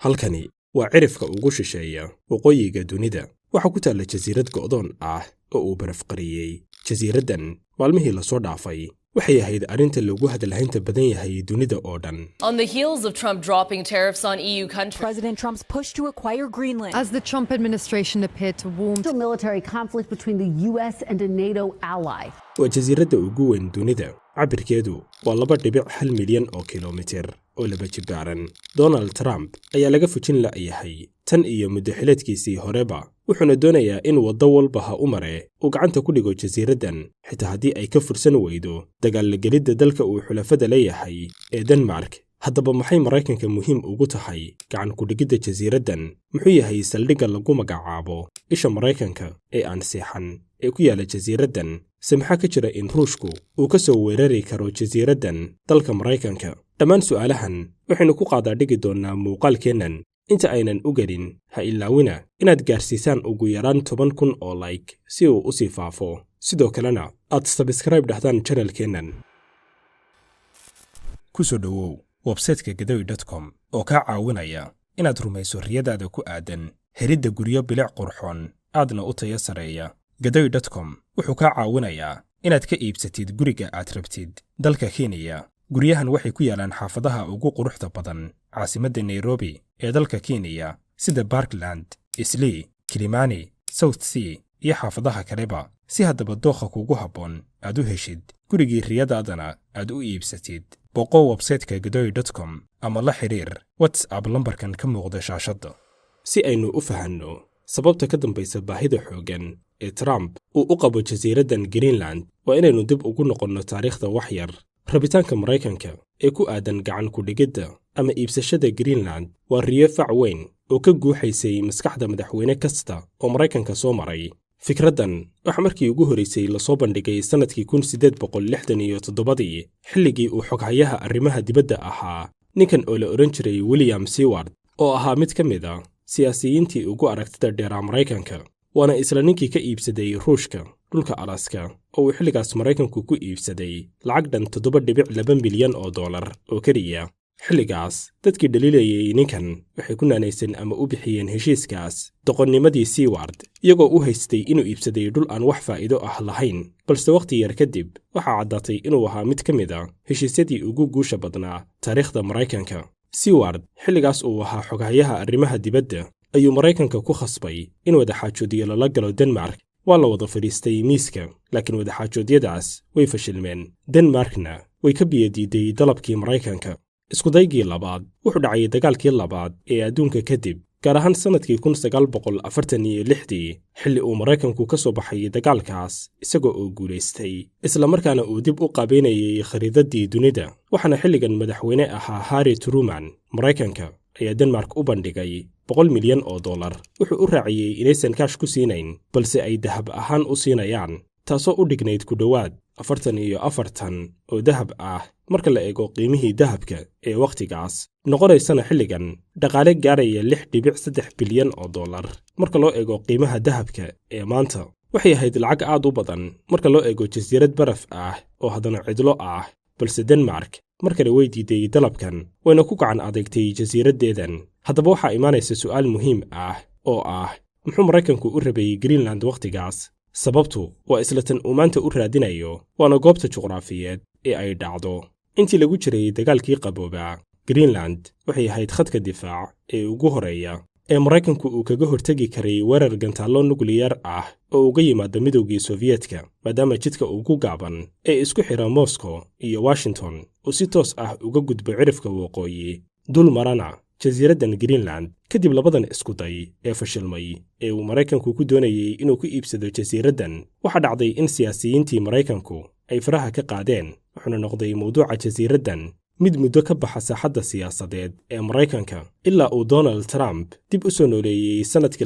Halkani waa cirifka ugu shisheeya waqooyiga dunida. Waxaa ku taalla jasiirad go'doon ah oo uu baraf qariyey. Jasiiraddan maalmihii lasoo dhaafay waxay ahayd arrinta lagu hadalhaynta badan yahay dunida oo dhan. On the heels of Trump dropping tariffs on EU countries, President Trump's push to acquire Greenland. As the Trump administration appeared to warm to military conflict between the U.S. and a NATO ally. Waa jasiiradda ugu weyn dunida, cabirkeedu waa 2.1 milyan oo kilomitir oo laba jibbaaran. Donald Trump ayaa laga fujin la'yahay tan iyo muddo xileedkiisii horeba, wuxuuna doonayaa in waddo walba ha u mare uu gacanta ku dhigo jasiiraddan, xitaa haddii ay ka fursan weydo dagaalagelidda dalka uu xulafada leeyahay ee Denmark. Haddaba maxay Maraykanka muhiim ugu tahay gacan ku-dhigidda jasiiraddan? Muxuu yahay saldhigga lagu magacaabo isha Maraykanka ee aan seexan ee ku yaala jasiiraddan? Se maxaa ka jira in Ruushku uu ka soo weerari karo jasiiraddan dalka Maraykanka? Dhammaan su'aalahan waxaynu ku qaadaa dhigi doonnaa muuqaalkeennan. Inta aynan u gelin, ha ilaawina inaad gaarsiisaan ugu yaraan 10,000 oo like si uu u sii faafo, sidoo kalena aad subscribe dhahdaan channelkeennan. Ku soo dhowow websiteka gadowi.com oo kaa caawinaya inaad rumayso riyadaada ku aadan helidda guryo bilic qurxoon aadna u tayo sareeya. Gadowi.com wuxuu kaa caawinayaa inaad ka iibsatid guriga aad rabtid dalka Kenya. Guryahan waxay ku yaalaan xaafadaha ugu quruxda badan caasimadda Nairobi ee dalka Kenya, sida Parkland, Islii, Kilimani, South C iyo xaafadaha kaleba. Si haddaba dookha kugu habboon aad u heshid, gurigii riyadaadana aad u iibsatid, booqo websiteka gadowi.com ama la xiriir WhatsApp lambarkan ka muuqda shaashadda. Si aynu u fahanno sababta ka dambaysa baahida xooggan ee Trump uu u qabo jasiiraddan Greenland, waa inaynu dib ugu noqonno taariikhda wax yar. Rabitaanka Maraykanka ee ku aadan gacan ku-dhigidda ama iibsashada Greenland waa riyo fac weyn oo ka guuxaysay maskaxda madaxweyne kasta oo Maraykanka soo maray. Fikraddan waxaa markii ugu horraysay lasoo bandhigay sannadkii 1867-dii, xilligii uu xoghayaha arrimaha dibadda ahaa ninkan oo la odhan jiray William Seward, oo ahaa mid ka mid a siyaasiyiintii ugu aragtida dheeraa Maraykanka. Waana isla ninkii ka iibsaday Ruushka dhulka Alaska, oo uu xilligaas Maraykanku ku iibsaday lacag dhan 7.2 milyan oo dollar oo keliya. Xilligaas dadkii dhaliilayay ninkan waxay ku naanayseen ama u bixiyeen heshiiskaas doqonnimadii Seward, iyagoo u haystay inuu iibsaday dhul aan wax faa'iido ah lahayn. Balse wakhti yar kadib waxaa caddaatay inuu ahaa mid ka mid a heshiisyadii ugu guusha badnaa taariikhda Maraykanka. Seward xilligaas uu ahaa xoghayaha arrimaha dibadda ayuu Maraykanka ku khasbay in wadaxaajoodyo lala galo Denmark. Waa la wada fadhiistay miiska, laakiin wadaxaajoodyadaas way fashilmeen, Denmarkna way ka biyadiiday dalabkii Maraykanka. Iskudaygii labaad wuxuu dhacay dagaalkii labaad ee adduunka kadib, gaar ahaan sannadkii 1946-dii, xilli uu Maraykanku ka soo baxay dagaalkaas isagoo oo guulaystay, islamarkaana uu dib u qaabaynayay khariidaddii dunida. Waxaana xilligan madaxweyne ahaa Harry Truman. Maraykanka ayaa Denmark u bandhigay 100 milyan oo dollar. Wuxuu u raaciyey inaysan kaash ku siinayn, balse ay dahab ahaan u siinayaan, taasoo u dhignayd ku dhowaad 44 tan oo dahab ah marka la eego qiimihii dahabka ee wakhtigaas, noqonaysana xilligan dhaqaale gaaraya 6.3 bilyan oo dollar marka loo eego qiimaha dahabka ee maanta. Waxay ahayd lacag aad u badan marka loo eego jasiirad baraf ah oo haddana cidlo ah. Balse Denmark mar kale way diiday dalabkan, wayna ku gacan adeegtay jasiiraddeedan. Haddaba waxaa imaanaysa su'aal muhiim ah oo ah: muxuu Maraykanku u rabay Greenland wakhtigaas? Sababtu waa isla tan uu maanta u raadinayo, waana goobta juqraafiyeed ee ay dhacdo. Intii lagu jiray dagaalkii qaboobaa, Greenland waxay ahayd khadka difaac ee ugu horeeya ee Maraykanku uu kaga hortegi karay weerar gantaallo nukliyar ah oo uga yimaada Midowgii Sofiyeetka, maadaama jidka ugu gaaban ee isku xidha Moscow iyo Washington uu si toos ah uga gudbo cirifka waqooyi, dul marana jasiiraddan Greenland. Kadib labadan iskuday ee fashilmay ee uu Maraykanku ku doonayey inuu ku iibsado jasiiraddan, waxaa dhacday in siyaasiyiintii Maraykanku ay faraha ka qaadeen, wuxuuna noqday mawduuca jasiiraddan mid muddo ka baxa saaxadda siyaasadeed ee Maraykanka, ilaa uu Donald Trump dib u soo nooleeyey sannadkii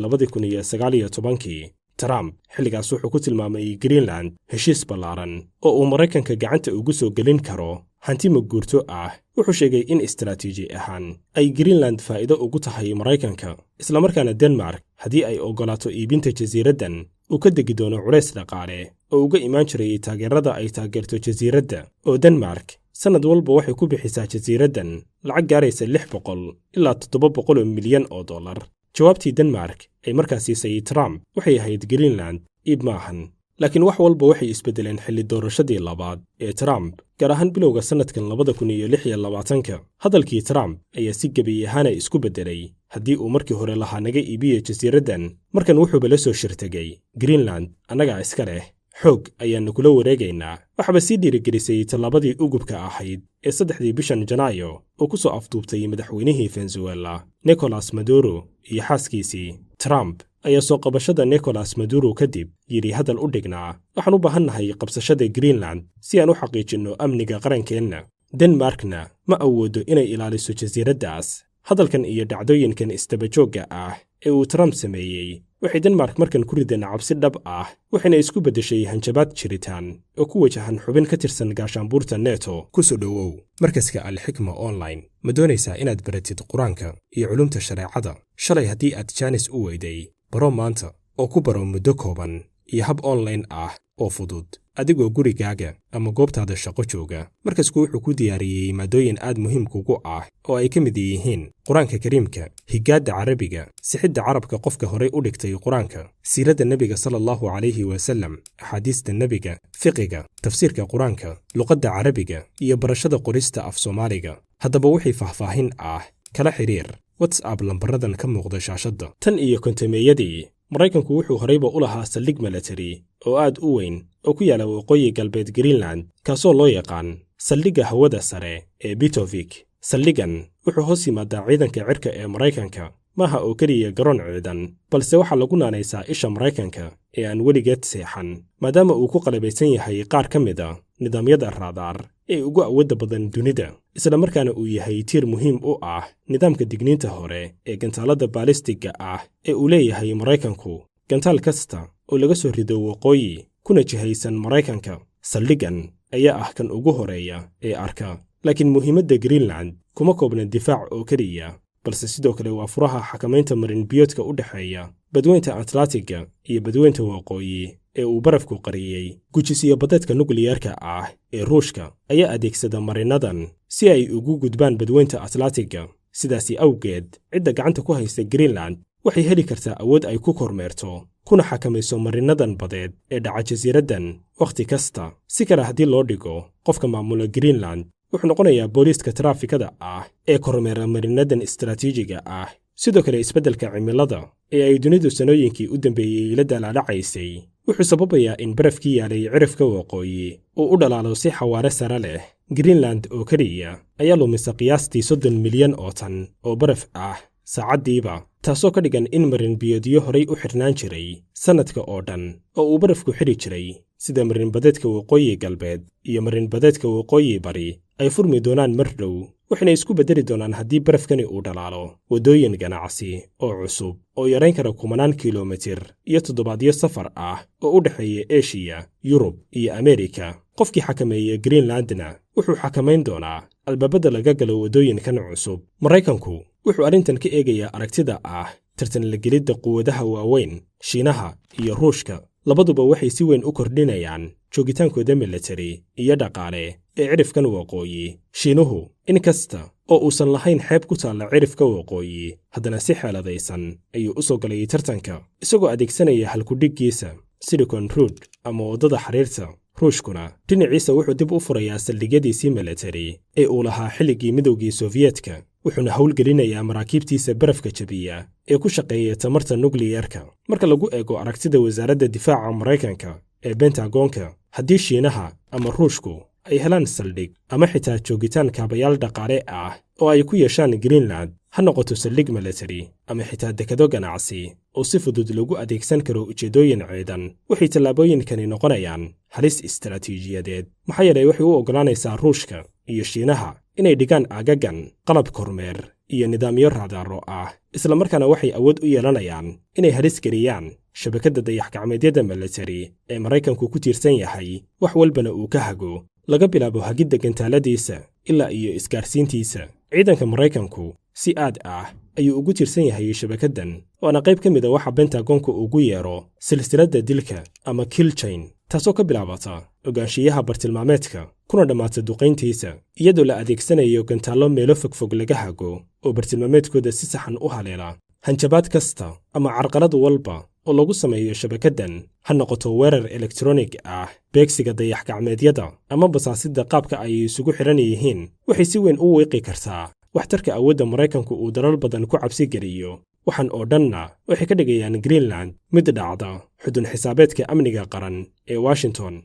2019-kii. Trump xilligaas wuxuu ku tilmaamay Greenland heshiis ballaaran oo uu Maraykanka gacanta ugu soo gelin karo hanti maguurto ah. Wuxuu sheegay in istaraatiiji ahaan ay Greenland faa'iido ugu tahay Maraykanka, islamarkaana Denmark haddii ay oggolaato iibinta jasiiraddan uu ka degi doono culays dhaqaale oo uga imaan jiray taageerada ay taageerto jasiiradda, oo Denmark Sannad walba waxay ku bixisaa jasiiraddan lacag gaaraysa 600 ilaa 700 milyan oo dollar. Jawaabtii Denmark ay markaas siisay Trump waxay ahayd Greenland iib maahan. Laakiin wax walba waxay isbeddeleen xilli doorashadii labaad ee Trump, gaar ahaan bilowga sannadkan 2026. Hadalkii Trump ayaa si gebi ahaana isku beddelay. Haddii uu markii hore lahaa naga iibiya jasiiraddan, markan wuxuuba la soo shirtegay Greenland annagaa iska leh, xoog ayaannu kula wareegaynaa. Waxaaba sii dhiirigelisay tallaabadii ugubka ahayd ee 3dii bishan Janaayo oo ku soo afduubtay madaxweynihii Venezuela Nicolas Maduro iyo xaaskiisii. Trump ayaa soo qabashada Nicolas Maduro kadib yidhi hadal u dhignaa: waxaan u baahannahay qabsashada Greenland si aan u xaqiijinno amniga qarankeenna, Denmarkna ma awoodo inay ilaaliso jasiiraddaas. Hadalkan iyo dhacdooyinkan isdabajoogga ah ee uu Trump sameeyey waxay Denmark markan ku rideen cabsi dhab ah, waxayna isku beddeshay hanjabaad jiritaan oo ku wajahan xubin ka tirsan gaashaanbuurta Neto. Ku soo dhowow markaska Alxikma Online. Ma doonaysaa inaad baratid qur-aanka iyo culumta shareecada? Shalay haddii aad jaanis u weyday, baro maanta oo ku baro muddo kooban iyo hab online ah oo fudud, adigoo gurigaaga ama goobtaada shaqo jooga. Markasku wuxuu ku diyaariyey maadooyin aad muhiimkugu ah oo ay ka mid yihiin qur-aanka kariimka, higaadda carabiga, sixidda carabka qofka horay u dhigtay qur-aanka, siiradda nebiga sala allahu calayhi wasallam, axaadiista nebiga, fiqiga, tafsiirka qur-aanka, luqadda carabiga iyo barashada qorista af Soomaaliga. Haddaba wixii faahfaahin ah kala xiriir WhatsApp lambaradan ka muuqda shaashadda. Tan iyo kontameeyadii, Maraykanku wuxuu horeyba u lahaa saldhig milatari oo aad u weyn oo ku yaala waqooyi galbeed Greenland, kaasoo loo yaqaan saldhigga hawada sare ee Bitovik. Saldhiggan wuxuu hoos yimaadaa ciidanka cirka ee Maraykanka. Maaha oo keliya garoon ciidan, balse waxaa lagu naanaysaa isha Maraykanka ee aan weligeed seexan, maadaama uu ku qalabaysan yahay qaar ka mid a nidaamyada raadaar ee ugu awoodda badan dunida, isla markaana uu yahay tiir muhiim u ah nidaamka digniinta hore ee gantaalada baalistiga ah ee uu leeyahay Maraykanku. Gantaal kasta oo laga soo rido waqooyi kuna jihaysan Maraykanka, saldhiggan ayaa ah kan ugu horeeya ee arka. Laakiin muhiimadda Greenland kuma koobna difaac oo keliya, balse sidoo kale waa furaha xakamaynta marinbiyoodka u dhexeeya badweynta Atlantiga iyo badweynta waqooyi ee uu barafku qariyey. Gujisiyo badeedka nukliyeerka ah ee Ruushka ayaa adeegsada marinadan si ay ugu gudbaan badweynta Atlantiga. Sidaasi awgeed, cidda gacanta ku haysta Greenland waxay heli kartaa awood ay ku kormeerto kuna xakamayso marinadan badeed ee dhaca jasiiraddan wakhti kasta. Si kale haddii loo dhigo, qofka maamula Greenland wuxuu noqonayaa booliiska taraafikada ah ee kormeera marinadan istaraatiijiga ah. Sidoo kale, isbeddelka cimilada ee ay dunidu sanooyinkii u dambeeyey la daalaadhacaysay wuxuu sababayaa in barafkii yaalay cirifka waqooyi uu u dhalaalo si xawaare sare leh. Greenland oo keliya ayaa lumisa qiyaastii 30 milyan oo tan oo baraf ah saacaddiiba, taasoo ka dhigan in marinbiyoodyo horay u xirnaan jiray sannadka oo dhan oo uu barafku xidhi jiray, sida marinbadeedka waqooyi galbeed iyo marinbadeedka waqooyi bari, ay furmi doonaan mar dhow, waxayna isku beddeli doonaan haddii barafkani uu dhalaalo waddooyin ganacsi oo cusub oo yarayn kara kumanaan kilomitir iyo toddobaadyo safar ah oo u dhexeeya Eshiya, Yurub iyo Ameerika. Qofkii xakameeya Greenlandna wuxuu xakamayn doonaa albaabada laga galo waddooyinkan cusub. Maraykanku wuxuu arrintan ka eegayaa aragtida ah tartan la gelidda quwadaha waaweyn. Shiinaha iyo Ruushka labaduba waxay si weyn u kordhinayaan joogitaankooda militari iyo dhaqaale ee cirifkan waqooyi. Shiinuhu in kasta oo uusan lahayn xeeb ku taalla cirifka waqooyi, haddana si xeeladaysan ayuu u soo galay tartanka, isagoo adeegsanaya halkudhiggiisa Silicon Road ama waddada xariirta. Ruushkuna dhinaciisa wuxuu dib u furayaa saldhigyadiisii militari ee uu lahaa xilligii midowgii Sofiyeetka, wuxuuna howlgelinayaa maraakiibtiisa barafka jabiya ee ku shaqeeya tamarta nukliyeerka. Marka lagu eego aragtida wasaaradda difaaca Maraykanka ee Bentagonka, haddii Shiinaha ama Ruushku ay helaan saldhig ama xitaa joogitaan kaabayaal dhaqaale ah oo ay ku yeeshaan Greenland, ha noqoto saldhig militari ama xitaa dekado ganacsi oo si fudud lagu adeegsan karo ujeeddooyin ciidan, waxay tallaabooyinkani noqonayaan halis istaraatiijiyadeed. Maxaa yeelay waxay u oggolaanaysaa Ruushka iyo Shiinaha inay dhigaan aagagan qalab kormeer iyo nidaamyo raadaaro ah, islamarkaana waxay awood u yeelanayaan inay halis geliyaan shabakadda dayax-gacmeedyada militari ee Maraykanku ku tiirsan yahay, wax walbana uu ka hago, laga bilaabo hagidda gantaaladiisa ilaa iyo isgaarsiintiisa. Ciidanka Maraykanku si aad ah ayuu ugu tiirsan yahay shabakaddan, waana qayb ka mid a waxa Bentagonka ugu yeero silsiladda dilka ama kill chain, taasoo ka bilaabata Ogaanshiyaha bartilmaameedka kuna dhammaata duqayntiisa, iyadoo la adeegsanayo gantaallo meelo fogfog laga hago oo bartilmaameedkooda si saxan u haleela. Hanjabaad kasta ama carqalad walba oo lagu sameeyo shabakaddan, ha noqoto weerar elektronig ah, beegsiga dayax-gacmeedyada ama basaasidda qaabka ay isugu xidhan yihiin, waxay si weyn u wiiqi kartaa waxtarka awoodda Maraykanku uu dalal badan ku cabsi geliyo. Waxaan oo dhanna waxay ka dhigayaan Greenland mid dhacda xudun xisaabeedka amniga qaran ee Washington.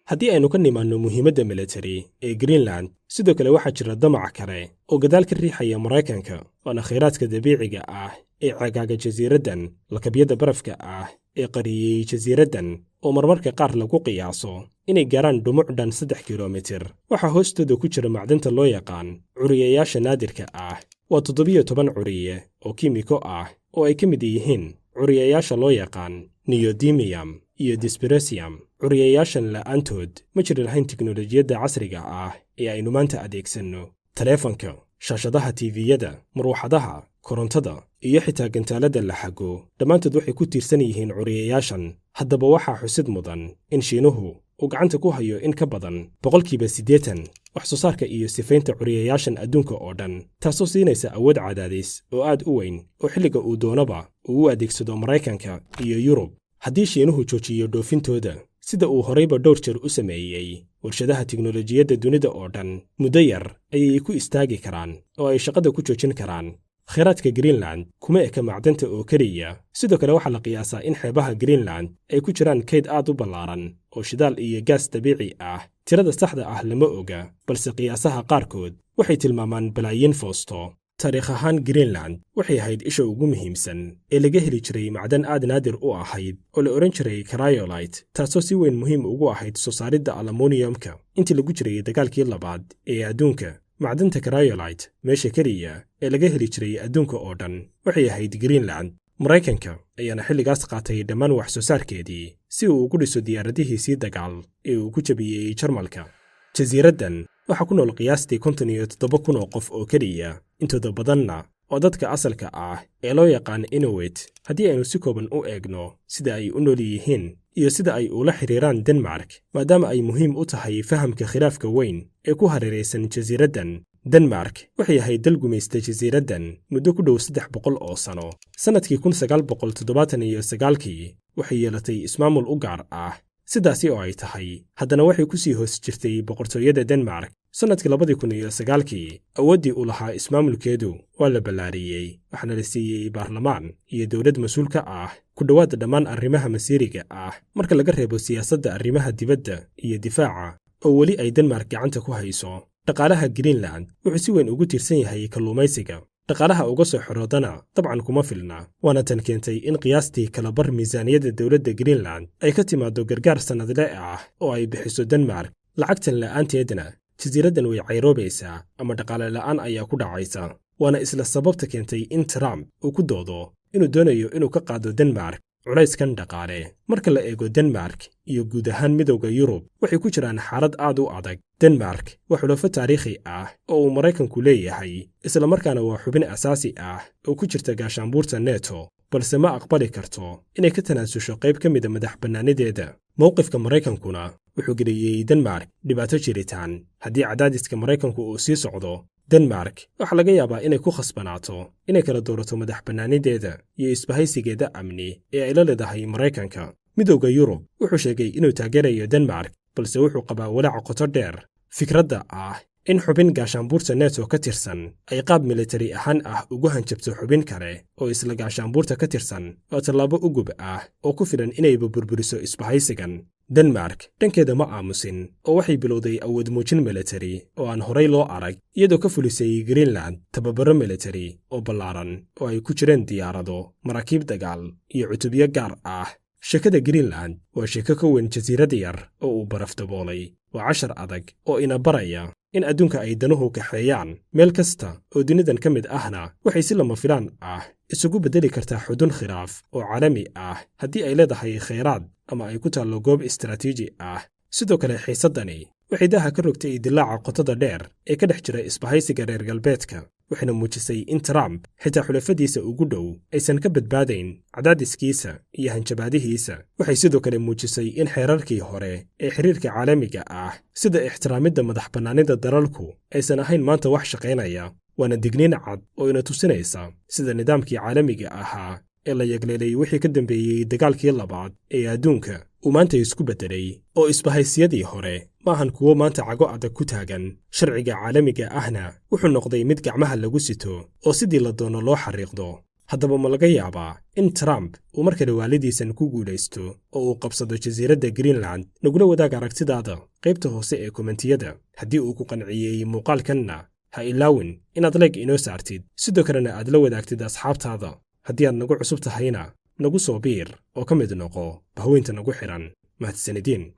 Haddii aynu ka nimaanno muhiimadda militari ee Greenland, sidoo kale waxaa jira damac kale oo gadaal ka riixaya Maraykanka, waana khayraadka dabiiciga ah ee cagaaga jasiiraddan. Lakabyada barafka ah ee qariyey jasiiraddan, oo marmarka qaar lagu qiyaaso inay gaaraan dhumuc dhan 3 kilomitir, waxaa hoostooda ku jira macdanta loo yaqaan curiyayaasha naadirka ah. Waa 17 curiye oo kiimiko ah oo ay ka mid yihiin curiyayaasha loo yaqaan neodymium iyo dysprosium. Curiyayaashan la'aantood ma jiri lahayn tiknolojiyadda casriga ah ee aynu maanta adeegsanno: taleefanka, shaashadaha TV-yada, marwaxadaha korontada iyo xitaa gantaalada la xago. Dhammaantood waxay ku tiirsan yihiin curiyayaashan. Haddaba waxaa xusid mudan in Shiinuhu uu gacanta ku hayo in ka badan 80% wax soo saarka iyo sifaynta curiyayaashan adduunka oo dhan, taasoo siinaysa awood cadaadis oo aad u weyn oo xilliga uu doonaba uu u adeegsado Maraykanka iyo Yurub. Haddii Shiinuhu joojiyo dhoofintooda, sida uu horayba dhowr jeer u sameeyey, warshadaha tiknolojiyadda dunida oo dhan muddo yar ayay ku istaagi karaan oo ay shaqada ku joojin karaan. Kheyraadka Greenland kuma eka macdanta oo keliya. Sidoo kale waxaa la qiyaasaa in xeebaha Greenland ay ku jiraan kayd aad u ballaaran oo shidaal iyo gaas dabiici ah. Tirada saxda ah lama oga, balse qiyaasaha qaarkood waxay tilmaamaan balaayiin foosto. Taariikh ahaan, Greenland waxay ahayd isha ugu muhiimsan ee laga heli jiray macdan aad naadir u ahayd oo la odhan jiray cryolite, taasoo si weyn muhiim ugu ahayd soo saaridda aluminiyamka. Intii lagu jiray dagaalkii labaad ee adduunka, macdanta cryolite meesha keliya ee laga heli jiray adduunka oo dhan waxay ahayd Greenland. Maraykanka ayaana xilligaas qaatay dhammaan wax soo saarkeedii si uu ugu dhiso diyaaradihiisii dagaal ee uu ku jabiyey Jarmalka. Jasiiraddan waxaa ku nool qiyaastii 57,000 oo qof oo keliya, intooda badanna oo dadka asalka ah ee loo yaqaan Inuit. Haddii aynu si kooban u eegno sida ay u nool yihiin iyo sida ay ula xiriiraan Denmark, maadaama ay muhiim u tahay fahamka khilaafka weyn ee ku hareeraysan jasiiraddan. Denmark waxay ahayd dal gumaysta jasiiraddan muddo ku dhow 300 oo sano. Sannadkii 1979-kii waxay yeelatay ismaamul u gaar ah. Sidaasi oo ay tahay, haddana waxay ku sii hoos jirtay boqortooyada Denmark. Sannadkii 2009-kii awooddii uu lahaa ismaamulkeedu waa la ballaariyey, waxaana la siiyey baarlamaan iyo dowlad mas-uul ka ah ku dhowaad dhammaan arrimaha masiiriga ah, marka laga reebo siyaasadda arrimaha dibadda iyo difaaca oo weli ay Denmark gacanta ku hayso. Dhaqaalaha Greenland wuxuu si weyn ugu tiirsan yahay kalluumaysiga. Dhaqaalaha uga soo xoroodana dabcan kuma filna, waana tan keentay in qiyaastii kalabar miisaaniyadda dowladda Greenland ay ka timaaddo gargaar sannadle ah oo ay bixiso Denmark. Lacagtan la'aanteedna jasiiraddan way cayroobaysaa ama dhaqaale la'aan ayaa ku dhacaysa. Waana isla sababta keentay in Trump uu ku doodo inuu doonayo inuu ka qaado Denmark culayskan dhaqaale. Marka la eego Denmark iyo guud ahaan Midowda Yurub, waxay ku jiraan xaalad aad u adag. Denmark waa xulafo taariikhi ah oo uu Maraykanku leeyahay, islamarkaana waa xubin asaasi ah oo ku jirta gaashaanbuurta NATO, balse ma aqbali karto inay ka tanaasusho qayb ka mida madax bannaanideeda. Mowqifka Maraykankuna wuxuu geliyey Denmark dhibaato jiritaan. Haddii cadaadiska Maraykanku uu sii socdo, Denmark waxaa laga yaabaa inay ku khasbanaato inay kala doorato madax bannaanideeda iyo isbahaysigeeda amni ee ay la leedahay Maraykanka. Midowda Yurub wuxuu sheegay inuu taageerayo Denmark, balse wuxuu qabaa walaac qoto dheer. Fikradda ah in xubin gaashaanbuurta NATO ka tirsan ay qaab militari ahaan ah ugu hanjabto xubin kale oo isla gaashaanbuurta ka tirsan waa tallaabo ugub ah oo ku filan inayba burburiso isbahaysigan. Denmark dhankeeda ma aamusin oo waxay bilowday awood muujin militari oo aan horay loo arag, iyadoo ka fulisay Greenland tababaro militari oo ballaaran oo ay ku jireen diyaarado, maraakiib dagaal iyo cutubyo gaar ah. Sheekada Greenland waa sheeko ka weyn jasiirad yar oo uu baraf daboolay. Waa cashar adag oo ina baraya in adduunka ay danuhu kaxeeyaan, meel kasta oo dunidan ka mid ahna waxay si lama filaan ah isugu beddeli kartaa xudun khilaaf oo caalami ah haddii ay leedahay khayraad ama ay ku taallo goob istaraatiiji ah. Sidoo kale xiisaddani Waxay daaha ka rogtay dilaaca qotada dheer ee ka dhex jira isbahaysiga reer galbeedka, waxayna muujisay in Trump xitaa xulafadiisa ugu dhow aysan ka badbaadayn cadaadiskiisa iyo hanjabaadihiisa. Waxay sidoo kale muujisay in xeerarkii hore ee xiriirka caalamiga ah, sida ixtiraamidda madax bannaanida dalalku, aysan ahayn maanta wax shaqaynaya. Waana digniin cad oo ina tusinaysa sida nidaamkii caalamiga ahaa ee la yagleelay wixii ka dambeeyey dagaalkii labaad ee adduunka uu maanta isku beddelay, oo isbahaysiyadii hore maahan kuwo maanta cago adag ku taagan. Sharciga caalamiga ahna wuxuu noqday mid gacmaha lagu sito oo sidii la doono loo xariiqdo. Haddaba, ma laga yaabaa in Trump uu mar kale waalidiisan ku guulaysto oo uu qabsado jasiiradda Greenland? Nagula wadaag aragtidaada qaybta hoose ee kommentiyada. Haddii uu ku qanciyey muuqaalkanna, ha ilaawin inaad like inoo saartid, sidoo kalena aad la wadaagtid asxaabtaada. Haddii aad nagu cusub tahayna, nagu soo biir oo ka mid noqo bahweynta nagu xidhan. Mahadsanidin.